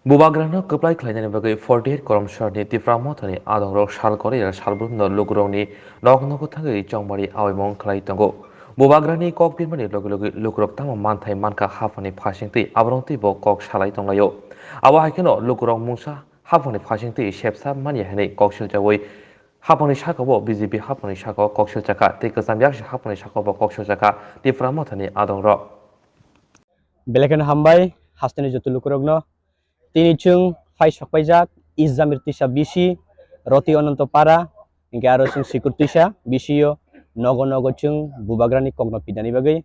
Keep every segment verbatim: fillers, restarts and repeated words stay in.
Bubagrano kwplai khlainani bagwi forty eight Koromsarni Tipra Mothani adongrok sal kwrwi salbrumno lukurokni nok nogo thangwi chongmani awaimung khlai tongo. Bubagrani kok birmani logi logi lukurok tamo manthai mankha haphangni phasingtwi aborok twibo kok salai tonglaio. Abo hai kheno lukurok mungsa haphangni phasingtwi sepsa manya hwnwi kok silchawi haphangni sakao B J P haphangni sakao kok silchakha tei kwcham yaksi haphangni sakao bo kok silchakha Tipra Mothani adongrok. Belai kheno hambai hasteni joto lukurokno. Tini chwng phai sokpaijak East Jamir Twisa B C, Roti Ananto Para, hinkhe aro chwng Sikur Twisa B C o nogo nogo chwng Bubagrani kokno pidani bagwi.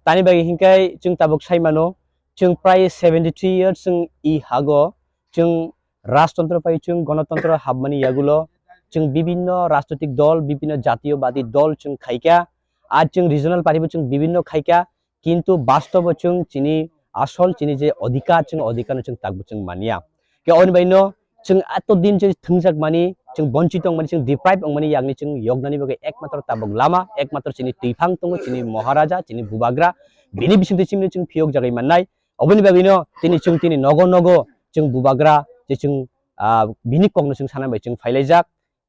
Tani bagwi hinkhe chwng tabuk sai mano, chwng prai seventy three years chwng i hago, chwng rajtontro pai chwng gonotontro hapmani yagulo, chwng bibinno rajnoitik dol, bibinno jatiyobadi dol chwng khaikha, ar chwng regional party bo chwng bibinno khaikha, kintu bastobo chwng chini asol chini je odhikar, chwng odhikarno chwng takbo chwng manya. Khe oni baino chwng ato din chwng thwngjak mani, chwng bonchit tongmani, chwng deprive wngmani yakni chwng yoknani bagwi ekmatro tabuk lama, ekmatro chini twiphang tongo, chini Maharaja, chini Bubagra, bini bisingtwi chimino chwng phiyok jagwi mannai. Oboni bagwino tini chwng tini nogo nogo chwng Bubagra je chwng, ah, bini kokno chwng sana bai chwng phailaijak.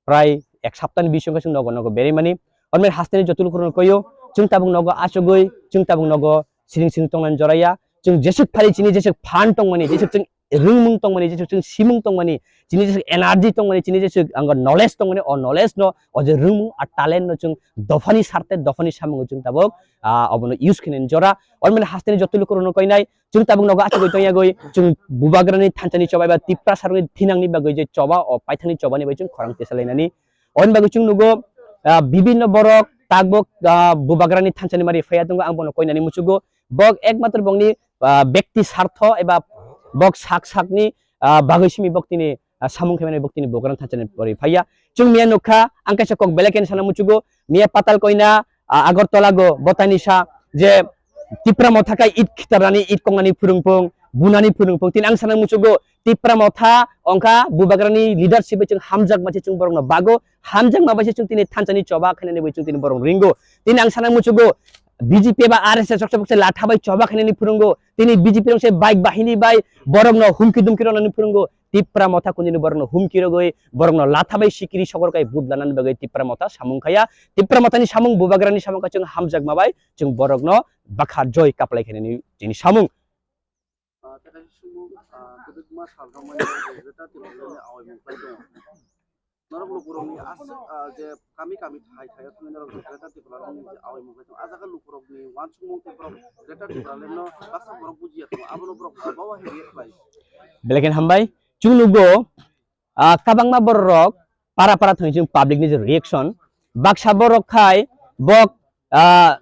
Prai ek saptani bisingo chwng nogo nogo beremani. Onmen hasteni joto lukurokno koyo, chwng tabuk nogo achugwi, chwng tabuk nogo siring siring tongnani joraya. Chwng jesuk phari chini jesuk phan tongmani, jesuk chwng rwngmung tongmani, jesuk chwng simung tongmani, chini jesuk energy tongmani, chini jesuk ang knowledge tongmani, o knowledge no, o je rwngmung a talent no chwng dophani sarte, dophani samungo chwng tabuk, ah, obono use khainani jora. Onmen hasteni joto lukurokno koinai, chwng tabuk nogo achugwi tongyagwi, chwng Bubagrani thanchani choba eba Tiprasarokni thinangni bagwi je choba, o paithakni chobani bai chwng khorang tesalainani. Oni bagwi chwng nugo, ah, bibinno borok takbok, ah, Bubagrani thanchani mari phaiya tongo, ang bono koinani muchugo. Bok ekmatro bokni, ah, bekti sartho eba bok sak sakni, ah, bagwi simi bok tini, ah, samung khaimani bok tini Bubagrani thanchani mari phaiya. Chwng miya nukha, ang kaisa kok belai khe sana muchugo, miya Patal Koina, ah, Agartala go botani sa je Tipra Motha khe it khitarnani, it kongnani phwrwngphung, bunani phwrwngphung. Tini ang sana muchugo, Tipra Motha ongkha Bubagrani leadership bai chwng hamjakma se chwng borokno bago, hamjakma bai se chwng tini thanchani choba khainani bai chwng tini borok ringo. Tini ang sana muchugo, B J P ba R S S rok se bokse latha bai choba khainani phwrwngo. Tini B J P rok se bike bahini bai borokno humki dumki rwnani phwrwngo. Tipra Motha kunjini borokno humki rogwi, borokno latha bai sikiri sogor kai budlanani bagwi Tipra Motha samung khaya. Tipra Mothani samung Bubagrani samung kha chwng hamjakma bai chwng borokno bakha joy kaplai khainani chini samung. Ah, tei kaisa sumung, ah, kwbangma sal romani Greater Tipraland ni awaimung khlai tongo. Norok lukurokni aswk, ah, je kami kami thai thaio thangwi norok Greater Tipraland ni je awaimung khlai tongo. Ah jaga lukurokni uansukmung tei borok Greater Tipraland no baksa borok bujiya tongo. Abono borok bawa hai react khlai. Belai khe hambai. Chwng nugo, ah, kwbangma borok para para thangwi chwng public ni je reaction, baksa borok khai bok, ah,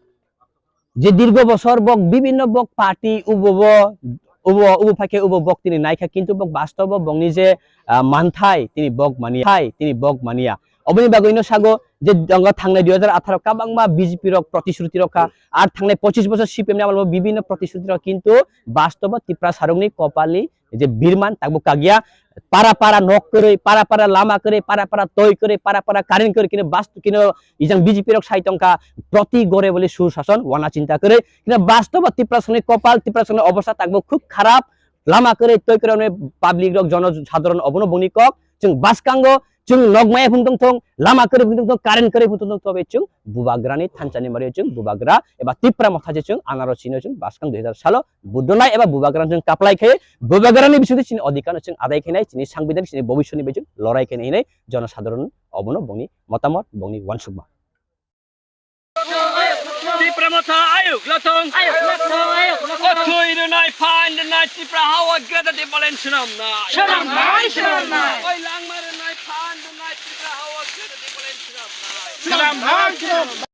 je dirgo bosor bok bibinno bok party ubo bo, ubo, ubo phaikhe ubo bok tini naikha, kintu bok bastobo bokni je, ah, manthai tini bok mania, thai tini bok mania. Oboni bagwino sago je tongo thangnai dui hajar atharo kwbangma B J P rok protishruti rok kha, ar thangnai pochis bosor C P M ni amolbo bibinno protishruti rok, kintu bastobo Tiprasarokni kopalni je birman takbo kagya, para para nok kwrwi, para para lama kwrwi, para para toi kwrwi, para para current kwrwi, kino bas kino ijang B J P rok sai tongkha proti gore bole sur sason wana chinta kwrwi, kino bastobo Tiprasarokni kopal, Tiprasarokni obostha takbo khub kharap, lama kwrwi toi kwrwi public rok jono sadharon obono bongni kok chwng baskango. Chwng nok maya phung tong thung, lama kwrwi phung tong thung, current kwrwi phung tong thung, tobe chwng Bubagrani thanchani mari chwng Bubagra eba Tipra Motha je chwng anaro chino chwng baskang dui hajar salo budonai eba Bubagrani chwng kaplai khe Bubagrani bisingtwi chini odhikar no chwng adai khainai, chini sangbidan, chini bobiswtni bai chwng lorai khainai hinwi jono sadharon obono bongni motamot, bongni uansukma. Tipra Motha ayuk lotong. Ayuk lotong, ayuk lotong. O thwi rwnai, phan rwnai, Tipra hawa Greater Tipraland swnamnai. Swnamnai, swnamnai. Oi langma rwnai, phan rwnai, Tipra hawa Greater Tipraland swnamnai. Swnamnai, swnamnai.